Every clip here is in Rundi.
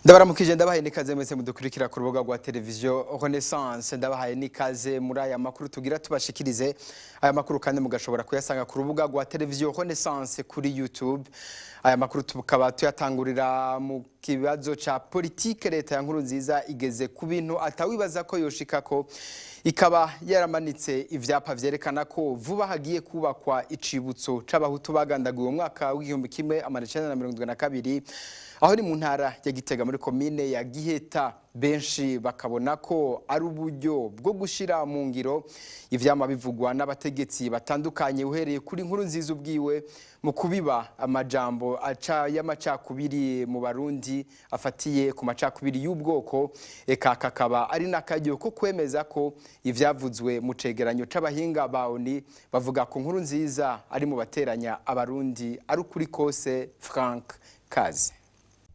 Ndabaramukije, ndabahaye n'ikaze mwese mudukurikira ku rubuga rwa televiziyo Renaissance. Ndabahaye n'ikaze muri aya makuru tugira tubashikirize. Aya makuru kandi mugashobora kuyasanga ku rubuga rwa televiziyo Renaissance kuri YouTube. Aya makuru tukaba tuyatangurira mu kibazo ca politike. Leta ya Nkurunziza igeze ku bintu atawibaza ko yoshikako, ikaba yaramanitse ivyapa vyerekana ko vuba hagiye kubakwa icibutso c'Abahutu bagandaguwe mu mwaka w'1972, aho ni mu ntara ya Gitega, muri komine ya Giheta. Benshi bakabona ko ari uburyo bwo gushira mu ngiro ivyama bivugwa n'abategetsi batandukanye, uhereye kuri Nkurunziza ubwiwe, mu kubiba amajambo aca y'amacakubiri mu Barundi afatiye ku macakubiri y'ubwoko. Eka kakaba ari n'akaryo ko kwemeza ko ivyavuzwe mu cegeranyo c'abahinga ba ONU bavuga ko Nkurunziza ari mu bateranya Abarundi ari ukuri kose. Frank Kazi.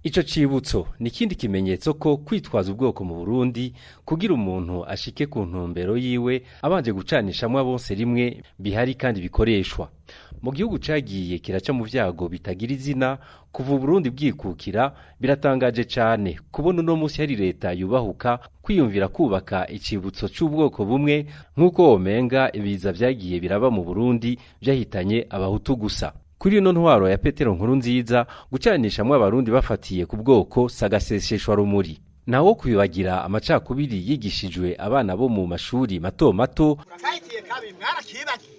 Ico cibutso ni ikindi kimenyetso ko kwitwaza ubwoko mu Burundi kugira umuntu ashike ku ntumbero yiwe abanje gucanishamwo bose rimwe bihari kandi bikoreshwa. Mu gihugu cagiye kiraca mu vyago bitagira izina kuva Burundi bwikukira, biratangaje cane kubona uno musi hari leta yubahuka kwiyumvira kubaka icibutso c'ubwoko bumwe, nk'uko womenga ibiza vyagiye biraba mu Burundi vyahitanye Abahutu gusa. Kuri ino ntwaro ya Petero Nkurunziza, gucanishamwo Abarundi bafatiye ku bwoko sagaseseshwa rumuri. Nawo kwibagira amacakubiri yigishijwe abana bo mu mashuri mato mato. Akahitiye kabiri mwarakibagiye?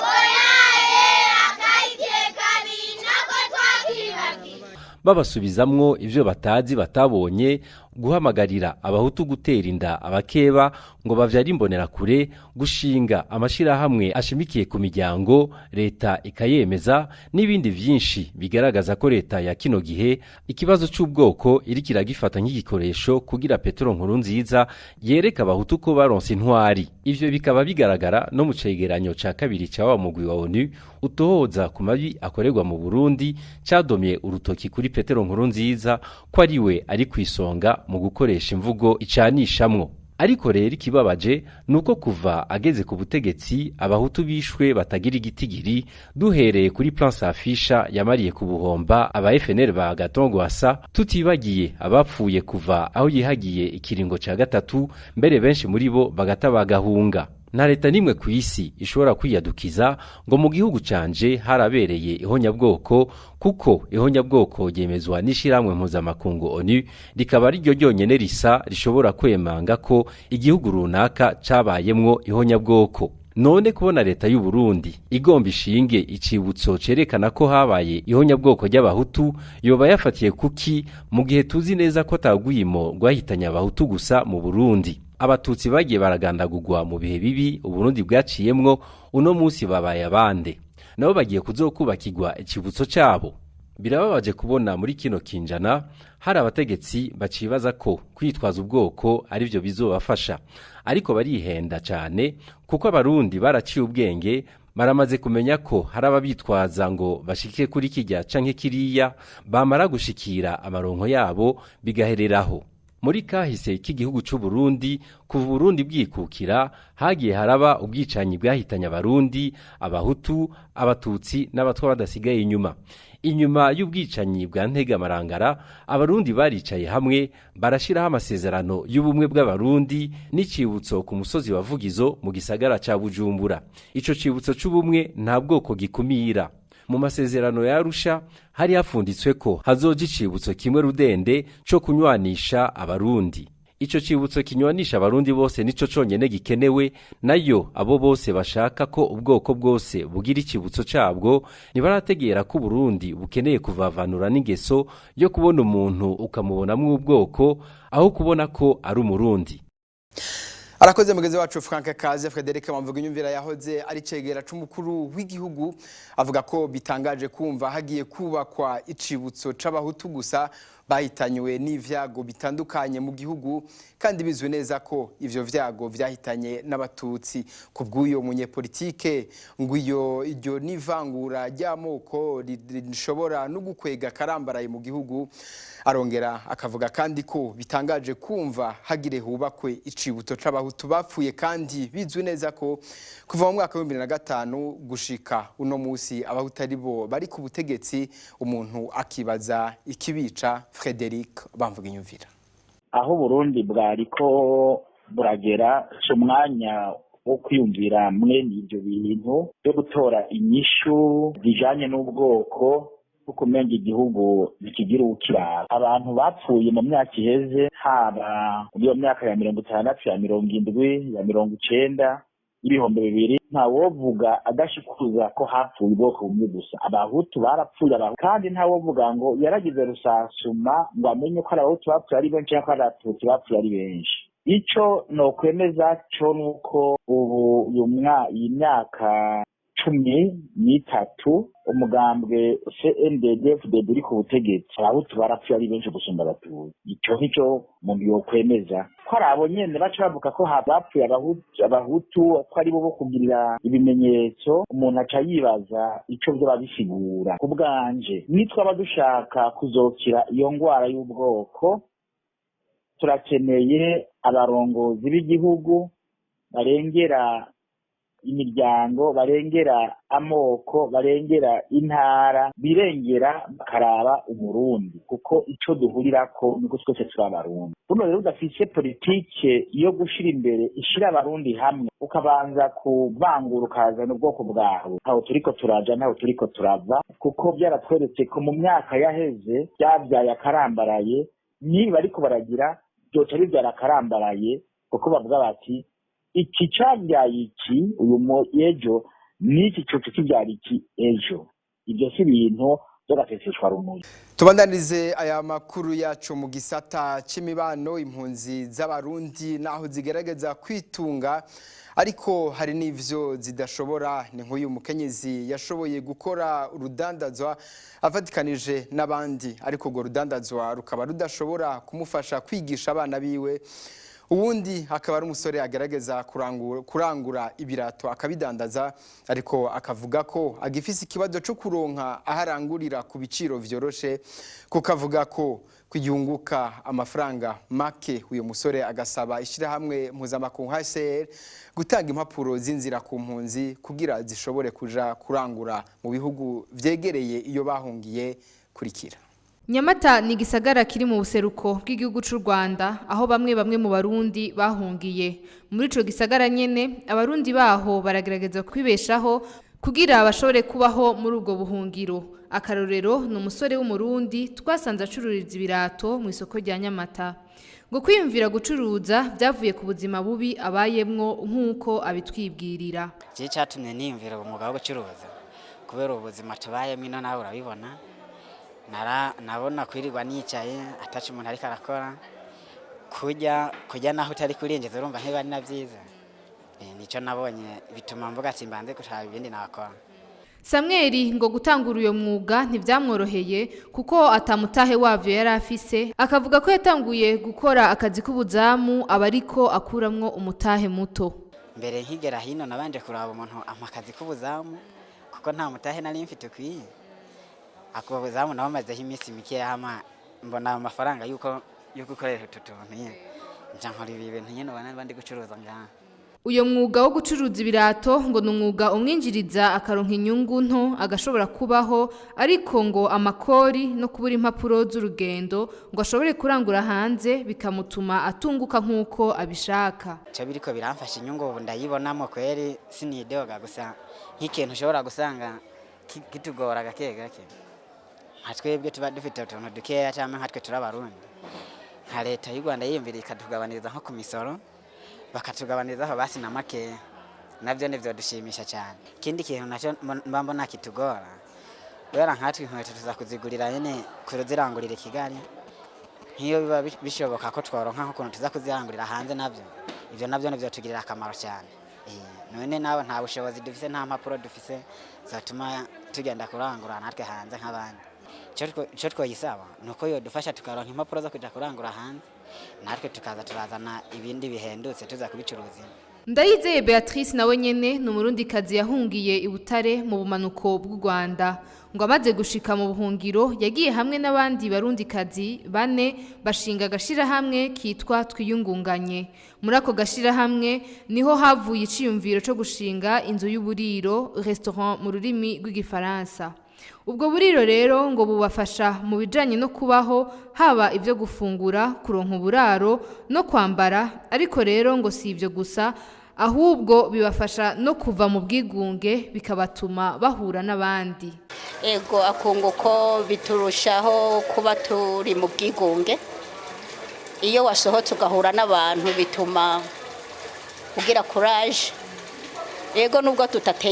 Oyaye, akahitiye kabiri nako twakibagiye. Babasubizamwo ivyo batazi, batabonye: guhamagarira Abahutu gutera inda abakeba ngo bavyare imbonerakure, gushinga amashirahamwe ashimikiye ku miryango leta ikayemeza, n'ibindi vyinshi bigaragaza ko leta ya kino gihe ikibazo c'ubwoko iriko iragifata nk'igikoresho kugira Petero Nkurunziza yereka Abahutu ko baronse intwari. Ivyo bikaba bigaragara no mu cegeranyo ca kabiri ca wa mugwi wa ONU utohoza ku mabi akorerwa mu Burundi, cadomye urutoki kuri Petero Nkurunziza ko ariwe ari kw'isonga mu gukoresha imvugo icanishamwo. Ariko rero ikibabaje nuko kuva ageze ku butegetsi Abahutu bishwe batagira igitigiri, duhereye kuri Plan Safisha yamariye ku buhomba aba FNL ba Gatongwasa, tutibagiye abapfuye kuva aho yihagiye ikiringo ca gatatu, mbere benshi muri bo bagata bagahunga. Nta leta nimwe ku isi ishobora kwiyadukiza ngo mu gihugu canje harabereye ihonyabwoko, kuko ihonyabwoko ryemezwa n'ishirahamwe mpuzamakungu ONU, rikaba ari ryo ryonyene risa rishobora kwemanga ko igihugu runaka cabayemwo ihonyabwoko. None kubona leta y'u Burundi igomba ishinge icibutso cerekana ko habaye ihonyabwoko ry'Abahutu, yoba yafatiye kuki, mu gihe tuzi neza ko atagwimo rwahitanye Abahutu gusa mu Burundi? Abatutsi bagiye baragandagurwa mu bihe bibi Uburundi bwaciyemwo, uno munsi babaye abande? Nabo bagiye kuzokubakirwa icibutso cabo? Birababaje kubona muri kino kinjana hari abategetsi bacibaza ko kwitwaza ubwoko arivyo bizobafasha, ariko barihenda cane, kuko Abarundi baraciye ubwenge, baramaze kumenya ko hari ababitwaza ngo bashike kuri kirya canke kiriya, bamara gushikira amaronko yabo bigahereraho. Muri kahise k'igihugu c'u Burundi, kuva Burundi bwikukira, hagiye haraba ubwicanyi bwahitanye Abarundi, Abahutu, Abatutsi n'Abatwa badasigaye inyuma. Inyuma y'ubwicanyi bwa Ntega Marangara, Abarundi baricaye hamwe barashiraho amasezerano y'ubumwe bw'Abarundi n'icibutso ku musozi wa Vugizo mu gisagara ca Bujumbura. Ico cibutso c'ubumwe nta bwoko gikumira. Mu masezerano ya Arusha hari hafunditswe ko hazoja icibutso kimwe rudende co kunywanisha Abarundi. Ico cibutso kinywanisha Abarundi bose nico conyene gikenewe. Nayo abo bose bashaka ko ubwoko bwose bugira icibutso cabwo ntibarategera ko Uburundi bukeneye kuvavanura n'ingeso yo kubona umuntu ukamubonamwo ubwoko aho kubona ko ari Umurundi. Arakoze mugenzi wacu Frank Kaze. Frederic Bamvuga Inyumvira, yahoze ari cegera c'umukuru w'igihugu, avuga ko bitangaje kumva hagiye kubakwa icibutso c'Abahutu gusa bahitanywe n'ivyago bitandukanye mu gihugu, kandi bizwi neza ko ivyo vyago vyahitanye n'Abatutsi. Ku bw'uyo munyepolitike, ngo iyo iryo n'ivangura ry'amoko rishobora no gukwega karambaraye mu gihugu. Arongera akavuga kandi ko bitangaje kumva hagire hubakwe icibutso c'Abahutu bapfuye, kandi bizwi neza ko kuva mu mwaka wa 2005 gushika uno musi Abahutu ari bo bari ku butegetsi, umuntu akibaza ikibica. Frederic Bamvuginyumvira. Aho Burundi bwariko buragera, si umwanya wo kwiyumvira mwene ibyo bintu byo gutora inyishu zijanye n'ubwoko, kuko umenga igihugu ntikigira uwukiraba. Abantu bapfuye mu myaka iheze, haba muri iyo myaka ya 60, ya 70, ya 90, y'2000, ntawovuga adashikuza ko hapfuye ubwoko bumwe gusa. Abahutu barapfuye, kandi ntawovuga ngo yaragize rusasuma ngo amenye ko ari Abahutu bapfuye ari benshi cyangwa ko ari Abatutsi bapfuye ari benshi. Ico nokwemeza co nuko ubu uyu iyi myaka 13 umugambwe CNDD-FDD uri ku butegetsi, Abahutu barapfuye ari benshi gusumba Abatutsi. Ico nico umuntu yokwemeza. Ko ari abo nyene baca bavuga ko bapfuye Abahutu, ko ari bo bo kugirira ibimenyetso, umuntu aca yibaza ico vyoba bisigura. Ku bwanje, nitwaba dushaka kuzokira iyo ngwara y'ubwoko, turakeneye abarongozi b'igihugu barengera imiryango, barengera amoko, barengera intara, birengera bakaraba Umurundi, kuko ico duhurirako niko twese turi Abarundi. Buno rero udafise politike yo gushira imbere ishira Abarundi hamwe, ukabanza kuvangura ukazana ubwoko bwawe, ntaho turiko turaja, ntaho turiko turava, kuko vyaratweretse ko mu myaka yaheze vyavyaye akarambaraye. Niba bariko baragira vyoca bivyara akarambaraye, kuko bavuga bati iki cavyaye iki uyu ejo, n'iki coca kivyara iki ejo. Ivyo si ibintu vy'agaseseshwa rumuri. Tubandanirize aya makuru yacu mu gisata c'imibano. Impunzi z'Abarundi naho zigerageza kwitunga, ariko hari n'ivyo zidashobora. Ni nk'uyu mukenyezi yashoboye gukora urudandazwa afatikanije n'abandi, ariko urwo rudandazwa rukaba rudashobora kumufasha kwigisha abana biwe. Uwundi akaba ari umusore agerageza kurangura ibirato akabidandaza, ariko akavuga ko agifise ikibazo cyo kuronka aho arangurira ku biciro vyoroshe, kuko avuga ko kuyunguka amafaranga make. Uyu musore agasaba ishyirahamwe mpuzamakungu HCR gutanga impapuro z'inzira ku mpunzi kugira zishobore kuja kurangura mu bihugu vyegereye iyo bahungiye. Kurikira. Nyamata ni igisagara kiri mu buseruko bw'igihugu c'u Rwanda, aho bamwe bamwe mu Barundi bahungiye. Muri ico gisagara nyene, Abarundi baho baragerageza kwibeshaho kugira bashobore kubaho muri ubwo buhungiro. Akarorero ni umusore w'Umurundi twasanze acururiza ibirato mu isoko rya Nyamata. Ngo kwiyumvira gucuruza byavuye ku buzima bubi abayemwo, nk'uko abitwibwirira. Iki cyatumye niyumvira umwuga wo gucuruza kubera ubuzima tubayemo ino, nawe urabibona. Nabona kwirirwa nicaye ataca umuntu ariko arakora, kurya kurya naho utari kurinjiza, urumva ntiba ari na byiza. Nico nabonye bituma mvuga ati mbanze gushaka ibindi nakora. Samweli ngo gutangura uyo mwuga ntivyamworoheye, kuko atamutahe wavyo yari afise. Akavuga ko yatanguye gukora akazi k'ubuzamu, aba ariko akuramwo umutahe muto. Mbere nkigera hino, nabanje kuraba umuntu ampa akazi k'ubuzamu, kuko nta mutahe nari mfite ukwiye. Ako buzamu nabo mazeho iminsi mikeya, hama mbona amafaranga yuko yo gukoresha utu tuntu nyene, nca nkora ibi bintu nyene ubona mba ndi gucuruza ngaha. Uyo mwuga wo gucuruza ibirato ngo ni umwuga umwinjiriza, akaronka inyungu nto, agashobora kubaho, ariko ngo amakori no kubura impapuro z'urugendo ngo ashobore kurangura hanze bikamutuma atunguka nk'uko abishaka. Ico biriko biramfasha, inyungu ubu ndayibonamo kweri, sinidoga. Gusa nk'ikintu ushobora gusanga kitugora gake gake, nka twebwe tuba dufite utuntu dukeya, cyangwa nka twe turi Abarundi, nka leta y'u Rwanda yiyumviriye ikatugabaniriza nko ku misoro, bakatugabanirizaho basi na makeya, nabyo ntivyodushimisha cyane. Ikindi kintu nacyo mba mbona kitugora, kubera nkatwe inkweto tuza kuzigurira nyene kuzirangurira i Kigali, nk'iyo biba bishoboka ko tworonka nk'ukuntu tuza kuzirangurira hanze, nabyo ivyo nabyo nivyotugirira akamaro cyane. None nawe nta bushobozi dufise, nta mpapuro dufise zatuma tugenda kurangura natwe hanze nk'abandi. Ico twoyisaba ni uko yodufasha tukaronka impapuro zo kuja kurangura hanze, natwe tukaza turazana ibindi bihendutse tuza kubicuruza ino. Ndayizeye Beatrice nawe nyene ni Umurundikazi yahungiye i Butare mu bumanuko bw'u Rwanda. Ngo amaze gushika mu buhungiro, yagiye hamwe n'abandi Barundikazi bane bashinga agashirahamwe kitwa Twiyungunganye. Muri ako gashirahamwe niho havuye iciyumviro co gushinga inzu y'uburiro, restaurant mu rurimi rw'Igifaransa. Ubwo buriro rero ngo bubafasha mu bijanye no kubaho, haba ibyo gufungura, kuronka uburaro no kwambara. Ariko rero ngo si ibyo gusa, ahubwo bibafasha no kuva mu bwigunge, bikabatuma bahura n'abandi. Ego, akunguko biturushaho kuba turi mu bwigunge. Iyo wasohotse ugahura n'abantu bituma ugira courage. Ego, nubwo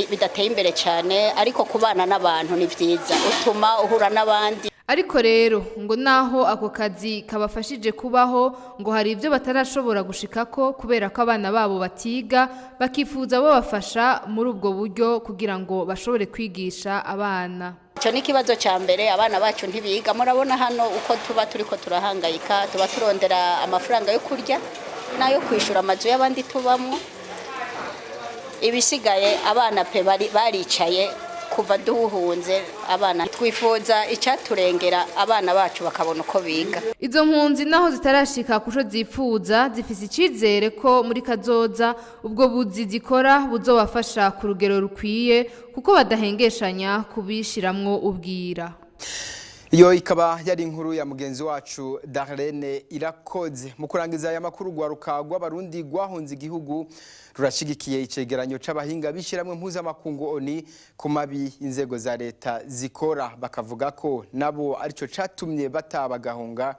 bidateye imbere cyane, ariko kubana n'abantu ni byiza, utuma uhura n'abandi. Ariko rero ngo naho ako kazi kabafashije kubaho, ngo hari ibyo batarashobora gushikako kubera ko abana babo batiga, bakifuza babafasha muri ubwo buryo kugira ngo bashobore kwigisha abana. Icyo ni ikibazo cya mbere, abana bacu ntibiga. Murabona hano uko tuba turi ko turahangayika, tuba turondera amafaranga yo kurya n'ayo kwishyura amazu y'abandi tubamo. Ibisigaye abana pe baricaye kuva duhunze. Abana twifuza icyaturengera, abana bacu bakabona uko biga. Izo mpunzi naho zitarashika kuco zipfuza, zifise icizere ko muri kazoza ubwo buzi zikora buzobafasha ku rugero rukwiye, kuko badahengeshanya kubishiramwo ubwira. Iyo ikaba yari inkuru ya mugenzi wacu Darlene Irakoze. Mu kurangiza aya makuru, rwaruka rw'Abarundi rwahunze igihugu rurashigikiye icegeranyo c'abahinga bishiramwe mpuzamakungu ONU ku mabi inzego za leta zikora, bakavuga ko nabo arico catumye batabagahunga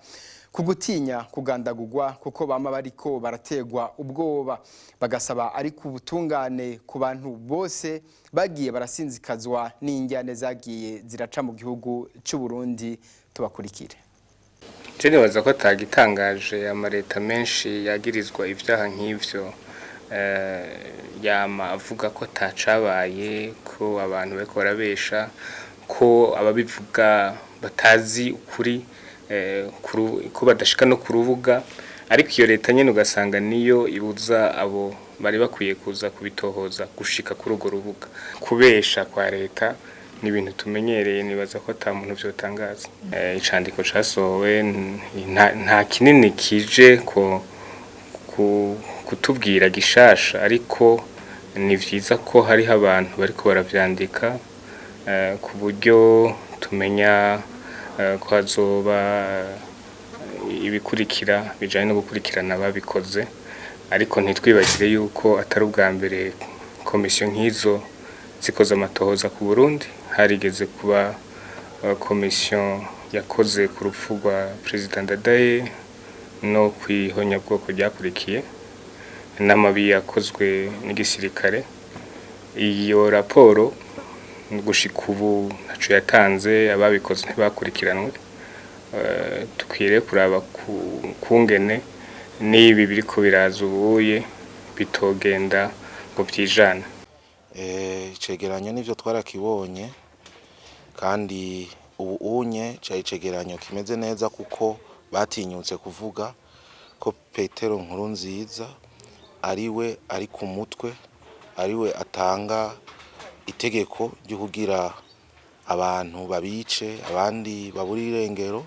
ku gutinya kugandagurwa, kuko bama bariko barategwa ubwoba. Bagasaba ariko ubutungane ku bantu bose bagiye barasinzikazwa n'injyane zagiye ziraca mu gihugu cy'u Burundi. Tubakurikire. Je nibaza ko atagitangaje. Amaleta menshi yagirizwa ivyaha nk'ivyo yama avuga ko atacabaye, ko abantu bariko barabesha, ko ababivuga batazi ukuri, ko badashika no ku rubuga. Ariko iyo leta nyene ugasanga niyo ibuza abo bari bakwiye kuza kubitohoza gushika kuri urwo rubuga. Kubesha kwa leta ni ibintu tumenyereye, nibaza ko ata muntu vyotangaza. Icandiko casohowe nta kinini kije ko kutubwira gishasha, ariko ni vyiza ko hariho abantu bariko baravyandika ku buryo tumenya ko hazoba ibikurikira bijanye no gukurikirana ababikoze. Ariko ntitwibagire yuko atari ubwa mbere komisiyo nk'izo zikoze amatohoza ku Burundi. Harigeze kuba komisiyo yakoze ku rupfu rwa Perezida Ndadaye no kw'ihonyabwoko ryakurikiye n'amabi yakozwe n'igisirikare. Iyo raporo gushika ubu ntaco yatanze, ababikoze ntibakurikiranwe. Dukwiriye kuraba kungene n'ibi biriko biraza ubuye bitogenda ngo vyijane. Icegeranyo nivyo twarakibonye, kandi ubu unye cari icegeranyo kimeze neza, kuko batinyutse kuvuga ko Petero Nkurunziza ariwe ari ku mutwe, ariwe atanga itegeko ryo kugira abantu babice, abandi babura irengero.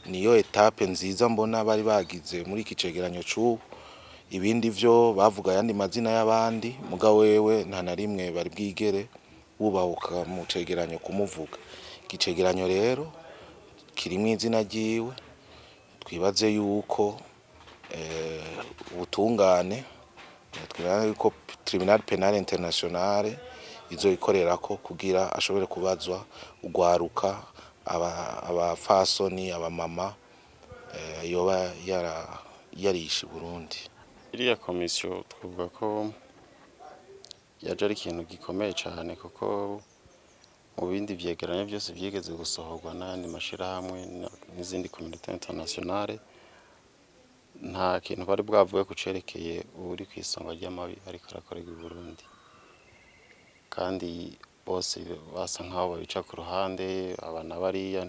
Niyo étape nziza mbona bari bagize muri iki cegeranyo c'ubu. Ibindi vyo bavuga ayandi mazina y'abandi, muga wewe nta na rimwe bari bwigere bubahuka mu cegeranyo kumuvuga. Iki cegeranyo rero kirimwo izina ryiwe. Twibaze yuko ubutungane, twibaze yuko Tribunal Pénal International izoyikorerako kugira ashobore kubazwa ugwaruka, abafasoni, abamama yoba yarishe i Burundi. Iriya komisiyo twavuga ko yaje ari ikintu gikomeye cyane, kuko mu bindi vyegeranyo byose vyigeze gusohorwa n'ayandi mashirahamwe n'izindi communauté internationale, nta kintu bari bwavuge ku cerekeye uri ku isonga ry'amabi ariko arakorerwa i Burundi, kandi bose basa nkaho babica ku ruhande, aba na bariya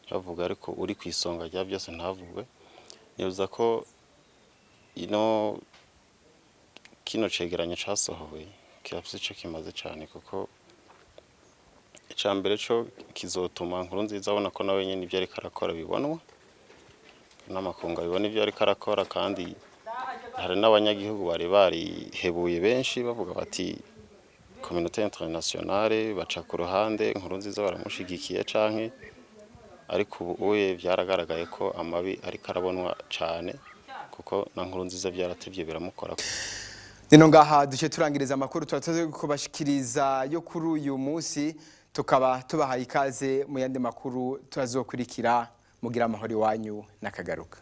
ntibavuga, ariko uri ku isonga rya byose ntavugwe. Nibuza ko ino kino cegeranyo casohowe kirafise ico kimaze cane, kuko ica mbere co kizotuma Nkurunziza abona ko nawe nyene ivyo ariko arakora bibonwa n'amakungu, abibona ivyo ariko arakora. Kandi hari n'abanyagihugu bari barihebuye benshi bavuga bati Communauté internationale baca ku ruhande, Nkurunziza baramushigikiye canke, ariko ubu uye byaragaragaye ko amabi ariko arabonwa cane, kuko na Nkurunziza byaratevye biramukora. Nino ngaha duce turangiriza amakuru tuba tuzi kubashikiriza yo kuri uyu munsi, tukaba tubahaye ikaze mu yandi makuru tuzakurikira. Mugira amahoro iwanyu n'akagaruka.